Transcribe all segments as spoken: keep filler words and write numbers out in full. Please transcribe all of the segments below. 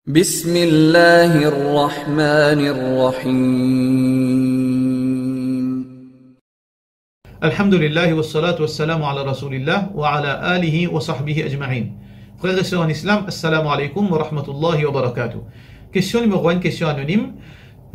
بسم الله الرحمن الرحيم. Alhamdulillah, wassalatu wassalamu ala rasoulillah, wa ala alihi wa sahbihi ajmain. Frer e ser an Islam, assalamu alaikum wa rahmatullahi wa barakatuh. Kestion nimero enn, kestion anonim.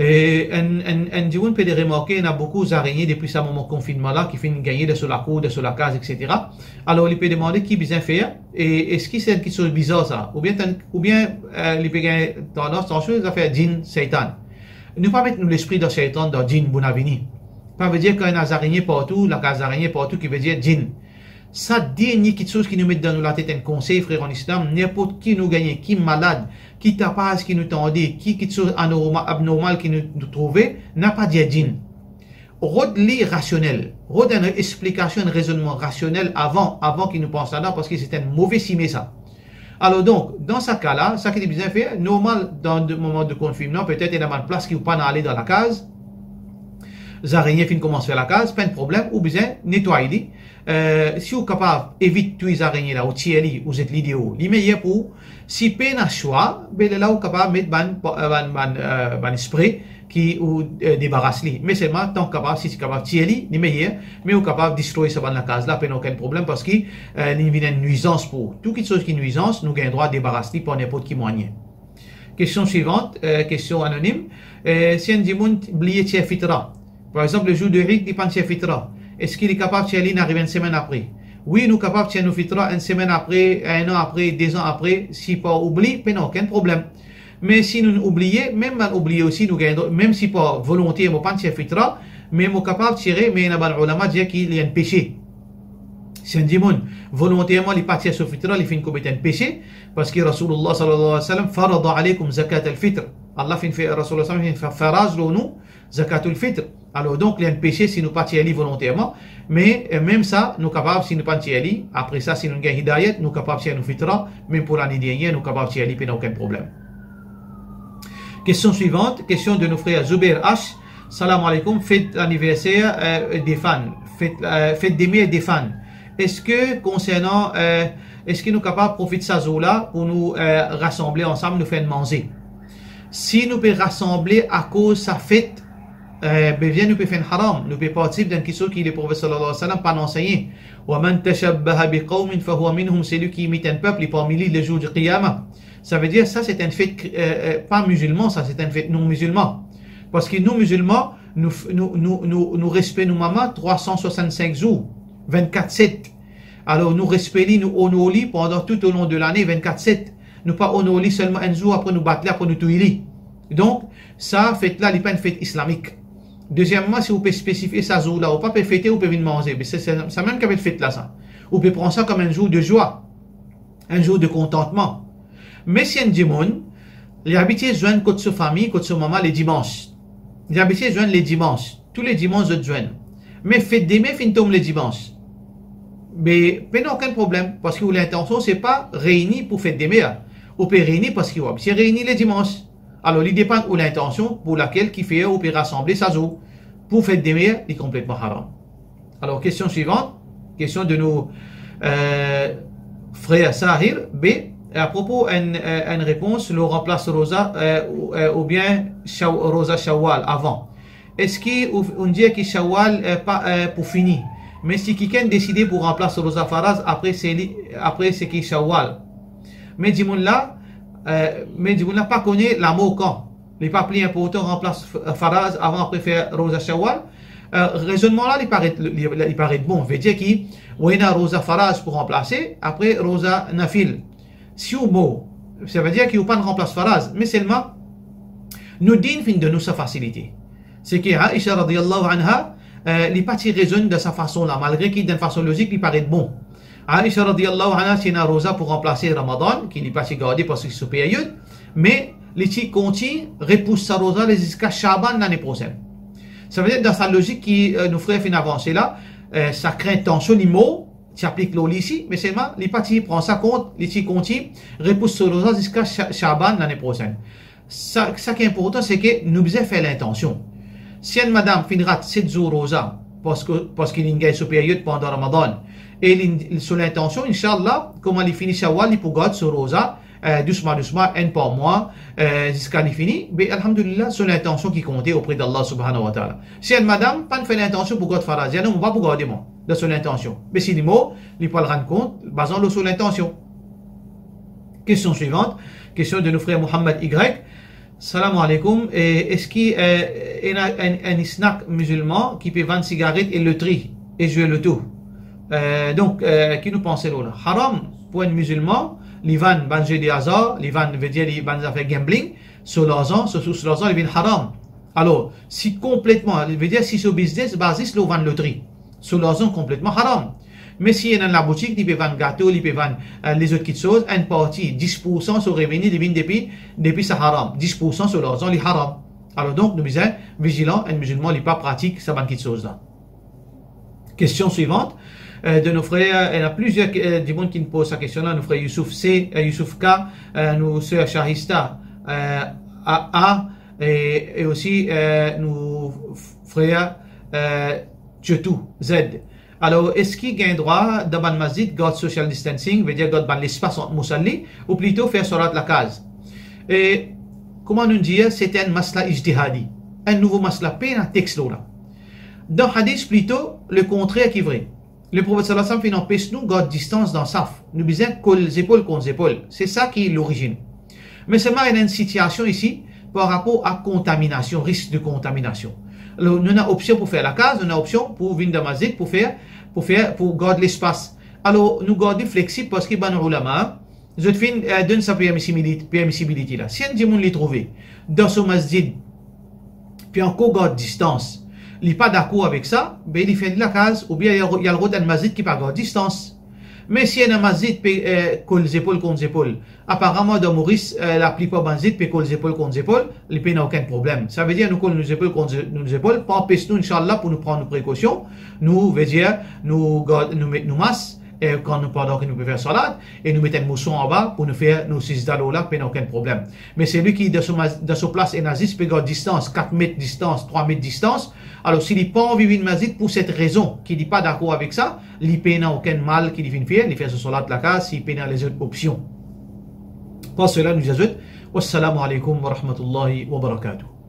E, enn, enn, enn dimoun pe remarke ena boukou zarenyen depi sa moman konfinnman la ki finn gagne dan so lakour, dan so lakaz, et cetera. Alor, li pe demande ki bizin fer, e eski se enn kiksoz bizar sa, oubien tann, oubien, eh, li pe gagn tandans, tansion, zafer djinn, seytann. Nou pa met nou lespri dan seytann, dan djinn, bouna vini. Pa vedir kan ena zarenyen partou, lakaz zarenyen partou, ki vedir djinn. Sa dernie kiksoz ki nou met dan nou latet, enn konsey, frer an Islam, ninport ki nou gagne, ki malad, ki tapaz ki nou tande, ki kiksoz anorma-, abnormal ki nou, nou trouve, napa dir djinn. Rod li rasionel, rod enn explikasion, enn rezonnman rasionel avan, avan ki nou pans ladan, parski se enn move sime sa. Alor donk, dan sa ka la, sa ki li bizin fer, normal, dan de moman de konfinnman, petet ena bann plas ki ou pa'nn ale dan lakaz, zarenyen finn koumans fer lakaz, pa enn problem, ou bizin netway li. Eh, si ou kapav evit touy zarenyen la, ou tir li, ou zet li deor, li meyer pou ou. Si pena swa, be lerla ou kapav met bann, bann, bann, eh, bann spre ki ou, eh, debaras li. Me selman, tan ou kapav, si ti kapav tir li, li meyer, me ou kapav destroy sa bann lakaz la, pena okenn problem, parski, eh, li vinn enn nwizans pou ou. Tou kiksoz ki nwizans, nou gagn drwa debaras li par ninport ki mwayin. Kestion swivant, eh, kestion anonim. Eh, si enn dimoun bliye tir fitra, par exanp, le zour de Eid, li pa'nn tir fitra, eski li kapav tir li, inn ariv enn semenn apre? Wi, nou kapav tir nou fitra enn semenn apre, enn an apre, dezan apre, si par oubli, pena okenn problem. Me si nou oubliye, mem bann oubliye osi, nou gagn dro-, mem si par volonte mo pa'nn tir fitra, me mo kapav tire, me ena bann oulama dir ki li enn pese. Si enn dimoun volonterman li pa tir so fitra, li finn komet enn pese, parski Rasoulillah sallallahu alayhi wa sallam farada alaykum zakat al-fitr. Allah finn fer, Rasoulillah sallam finn fer faraz lor nou zakatul fitr. Alor donk, li enn pese si nou pa tir li volonterman, me, eh, mem sa, nou kapav, si nou pa'nn tir li, apre sa, si nou gagn hidayat, nou kapav tir nou fitra, mem pou lane dernie, nou kapav tir li, pena okenn problem. Kestion swivant, kestion de nou frer Zouber H. Salam aleykoum, fet laniverser, eh, de fann, fet, eh, fet de mer de fann. Eski konsernan, eh, eski nou kapav profit sa zour la pou nou, eh, rasanble ansam, nou fer enn manze? Si nou pe rasanble akoz sa fet, eh, be bien nou pe fer enn haram, nou pe partisip dan kiksoz ki Leprofet sallallahu alayhi wa sallam pa'nn ansegne. Wa man tashabbaha bi qawmin fahuwa minhum, seki imit enn pep, li parmi li le zour di Qiyama. Savedir sa se enn fet, eh, eh, pa mizilman, sa se enn fet non mizilman. Parski nou mizilman, nou f-, nou, nou, nou, nou respe nou mama trwa san swasann-sink zour, vinn-kat set. Alor nou respe li, nou onor li pandan tou olon de lane, vinn-kat set. Nou pa onor li selman enn zour, apre nou bat li, apre nou touy li. Donk, sa fet la, li pa enn fet islamik. Dezieman, si ou pe spesifie sa zour la, ou pa pe fete, ou pe vinn manze, be se, se, sa mem ki apel fet la sa. Ou pe pran sa kom enn zour de zwa, enn zour de kontantman. Me si enn dimoun, li abitie zwenn kot so fami, kot so mama le dimans. Li abitie zwenn le dimans. Tou le dimans zot zwenn. Me fet de mer finn tom le dimans. Be, pena okenn problem, parski ou lintansion se pa reyni pou fet de mer. Ou pe reyni parski ou abitie reyni le dimans. Alor, li depann ou lintansion pou lakel ki fer ou pe rasanble sa zour. Pou fet de mer, li konpletman haram. Alor, kestion swivant, kestion de nou, eh, frer Sahir B, apropo enn, eh, enn repons lor ranplas roza, eh, ou, eh, oubien Shaw-, roza Shawwal avan. Eski ou, ou dir ki Shawwal, eh, pa, eh, pou fini? Me si kikenn deside pou ranplas roza Faraz apre se li, apre seki Shawwal. Me dimoun la, eh, me dimoun la pa kone lamor kan. Li pa pli inportan ranplas f-, Faraz avan apre fer roza Shawwal. Eh, rezonnman la, li paret, li, li, li paret bon. Vedir ki, ou ena roza Faraz pou ranplase, apre roza Nafil. Si ou mor, savedir ki ou pa'nn ranplas Faraz, me selman, nou din finn donn nou sa fasilite. Seki Aisha radiyallahu anha, eh, li pa ti rezonn dan sa fason la, malgre ki dan fason lozik, li paret bon. Aisha radiyallahu anha ti ena roza pou ranplase Ramadan, ki li pa ti garde parski so period, me li ti kontign repous sa roza la ziska Shaban lane prosenn. Savedir dan sa lozik ki, eh, nou frer finn avanse la, eh, sa krint tansion li mor, ti aplik lor li isi, me selman li pa ti pran sa kont, li ti kontign repous so roza ziska Sha-, Shaban lane prosenn. Sa, sa ki inportan, seki nou bizin fer lintansion. Si enn madam finn rat set zour roza, parski, parski li gagn so period pandan Ramadan, e li, so lintansion, inshallah, kouma li fini Shawwal, li pou gard so roza, eh, dousman, dousman, enn par mwa, eh, ziska li fini, be, alhamdulillah, so lintansion ki konte opre d'Allah subhanahu wa ta'ala. Si enn madam pa'nn fer lintansion pou gard faraz, li dir, "Non, mo pa pou garde mwa," dan so lintansion. Me si li mor, li pou al rann kont, bazan lor so lintansion. Kestion swivant, kestion de nou frer Mohammad Y. Salam alaikum. E eski, eh, ena enn, enn snack mizilman ki pe vann sigaret e lotri e zwe loto? Eh, donk, eh, ki nou panse lor la? Haram pou enn mizilman, li vann bann zwe de azar, li vann, vedir li vann zafer gambling, so larzan, so sours larzan, li vinn haram. Alor, si konpletman, vedir si so biznes baze lor vann lotri, so larzan konpletman haram. Me si ena enn laboutik, li pe vann gato, li pe vann, eh, lezot kitsoz, enn parti, dis poursan so reveni, li vinn depi, depi sa haram. Dis poursan so larzan, li haram. Alor donk, nou bizin vizilan, enn mizilman, li pa pratik sa bann kitsoz la. Kestion swivant, eh, de nou frer, eh, ena plizier, eh, dimoun ki poz sa kestion la, nou frer Youssouf C, eh, Youssouf K, eh, nou ser Shahista, eh, A A, e, e osi, eh, nou frer, eh, Tchotou Z. Alor, eski gagn drwa dan bann masjid gard social distancing, vedir gard bann lespas ant mosalli, ou plito fer salat lakaz? E, kouma nou dir, se enn masla ijtihadi, enn nouvo masla, pena text lor la. Dan hadis plito, lekontrer ki vre. Leprofet sallallahu alayhi wa sallam finn anpes nou gard distans dan saf. Nou bizin kol zepol kont zepol. Se sa ki lorizinn. Me selman ena enn sitiasion isi par rapor a kontaminasion, risk de kontaminasion. Alor, nou ena opsion pou fer lakaz, nou ena opsion pou vinn dan masjid pou fer, pou fer, pou gard lespas. Alor, nou gard li fleksib parski bann oulama, zot finn, eh, donn sa permisibilite, permisibilite la. Si enn dimoun li trouve dan so masjid pe ankor gard distans, li pa dakor avek sa, be li fer li lakaz, oubien li al, li al rod enn masjid ki pa gard distans. Me si ena masjid pe, eh, kol zepol kont zepol, aparaman dan Moris, eh, laplipar bann masjid pe kol zepol kont zepol, li pena okenn problem. Savedir nou kol nou zepol kont ze-, nou zepol, pa anpes nou, inshallah, pou nou pran nou prekosion, nou, vedir, nou gard, nou met nou mas, e kan nou, pandan ki nou pe fer salat, e nou met enn morso anba pou nou fer nou sizda lor la, pena okenn problem. Me selwi ki dan so ma-, dan so plas ena zis pe gard distans, kat met distans, trwa met distans, alor si li pa anvi vinn masjid pou set rezon ki li pa dakor avek sa, li pena okenn mal ki li finn fer, li fer so salat lakaz, si pena lezot opsion. Par sela, nou dir zot, wassalamu alaikum wa rahmatullahi wa barakatuh.